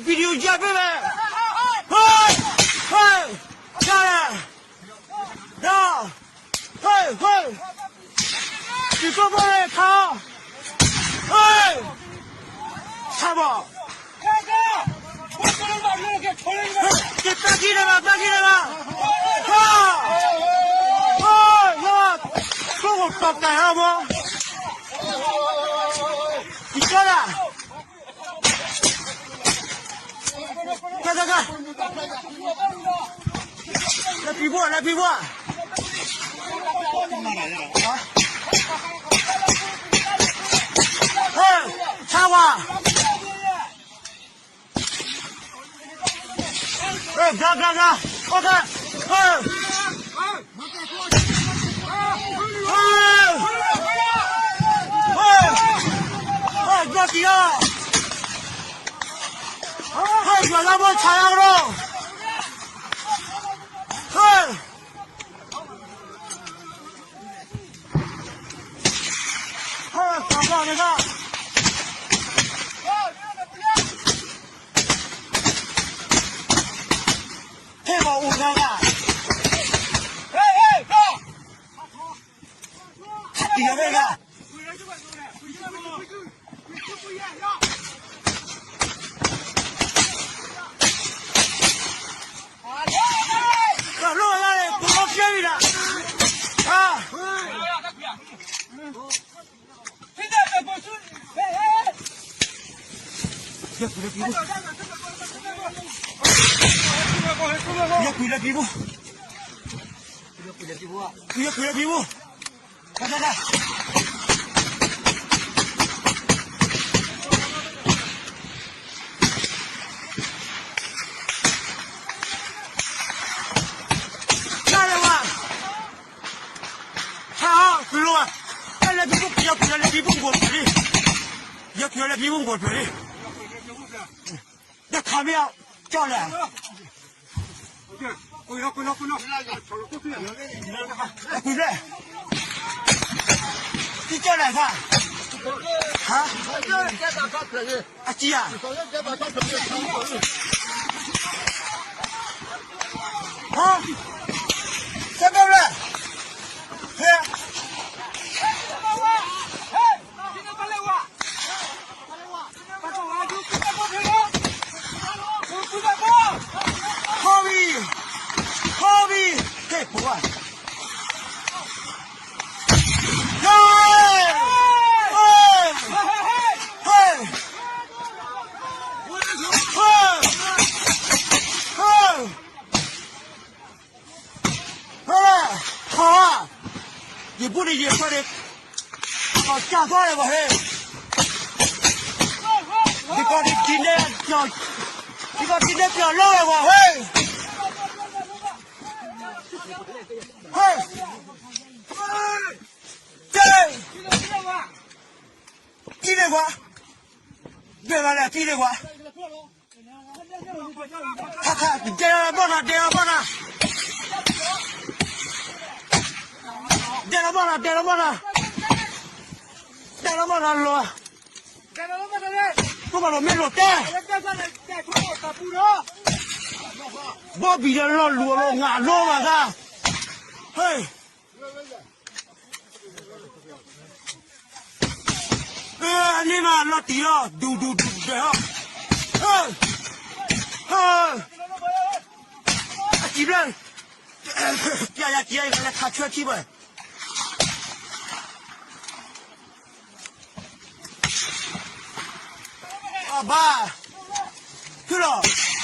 video ယဲၢ်ဖဲလဲၣ်, ဟဲ, ဟဲ, ယဲၢ်, ဒီး, ဟဲ, ဟဲ, တံၤသကိးဖိန့ၣ်ခါ, ဟဲ, ဆါဘီၣ်, က့ၤပၢ်ကံၢ်န့ၣ်ဘၣ် ပၢ်ကံၢ်န့ၣ်ဘၣ်, ဟဲ, ဟဲ, ဟဲ, ကျိၣ်ဖိတီၤကၤဟဲမီၢ်, ယကၢဒၣ် ကဲ ကဲ ကဲ, လဲၤဖံးဘိ လဲၤဖံးဘိ, ဟဲ, ဆါဝါ, ဟဲ, ကဲ ကဲ ကဲ, အိၣ်ကဲ, ဟဲ, ဟဲ, ဟဲ, ဟဲ, ကဲကံၢ်လီၤ, ဟဲ, ယွၤလၢမိၢ်ဆါလၢကရိ, ဟဲ, ဟဲ, ကဘီန့ၣ်က ဟဲဘီအိၣ်ဂၤဂၤ, ဟဲ, ဟဲ, ဟဲ, ဟဲတံၢ်ဂၤဂၤ, ကလိၣ်ဂၤန့ၣ် ပူၤလီၤကဲဝံၤဒၣ်, ဟဲ ယကွံာ်လၢဖံးဘိ, ယကွံာ်လၢဖံးဘိ, ယကွံာ်လၢဖံးဘိ, တၢ်တၢ်တၢ်, တၢ်လဲၤဝါ ဟး ကွံာ်လီၤဝဲ, တၢ်လဲၤဖံးဘိ ယကွံာ်လၢဖံးဘိ ကအိၣ်ဖျဲၣ်လံ, ယကွံာ်လၢဖံးဘိ ကအိၣ်ဖျဲၣ်လံ, တၢ်ခးမ့ၢ်အီၤ ကၠီၣ်လဲၣ်, ကွံာ်လဲၣ်, ကၠီၣ်လဲၣ်ခါ, ဟါ အစံၣ်ဧါ, ဟါ, ဆဲးကၢၣ်လဲၣ်, ဟဲ ခီဝံၤ, ခီဝံၤ, ဟဲၣ်ဖိဧါ, ဟဲ, ဟဲ, ဟဲ, ဟဲ, ဟဲ, ဟဲ, ဟဲ, ယဘူၣ်န့ၣ်ယဲၢ်ခွဲးန့ၣ်, အီၣ်ကၢ်သီၣ်လဲၣ်ဝဲဟဲ, ဒ်ကီၢ်ဒ်ဒ်နဲၣ်, ဒ်ကီၢ်ဒ်နဲၣ်ပျီၤလီၤဝဲဝဲဟဲ, ဟဲ, ကၠီ, ကံၢ်န့ၣ်ကွၢ်, ဒဲးဘၣ်လဲၣ် ကံၢ်န့ၣ်ကွၢ် ခါခါ ဒဲးလီၤဘီၣ်နၤ ဒဲးလီၤဘီၣ်နၤ, ဒဲးလီၤဘီၣ်နၤ ဒဲးလီၤဘီၣ်နၤ, ဒဲးလီၤဘီၣ်နၤလီၤ, ကဘၣ်လီၤမ့ၢ်လီၤတဲ, ဘီၣ်ဘံၣ်ဒီးလီၤလူၤအလီၤ ငါလိဘၣ်သး, ဟဲ အန့ၣ်မးလီၤတံၢ်လီၤ ဒူၣ်ဒူၣ်ဒူၣ်ဒဲးဟီ, အစံးဘျဲၣ်, ပျဲယၤကံၢ်ယၤကလဲၤခးဆွဲထံဘၣ်, အဘၣ်, ဖုလီၤ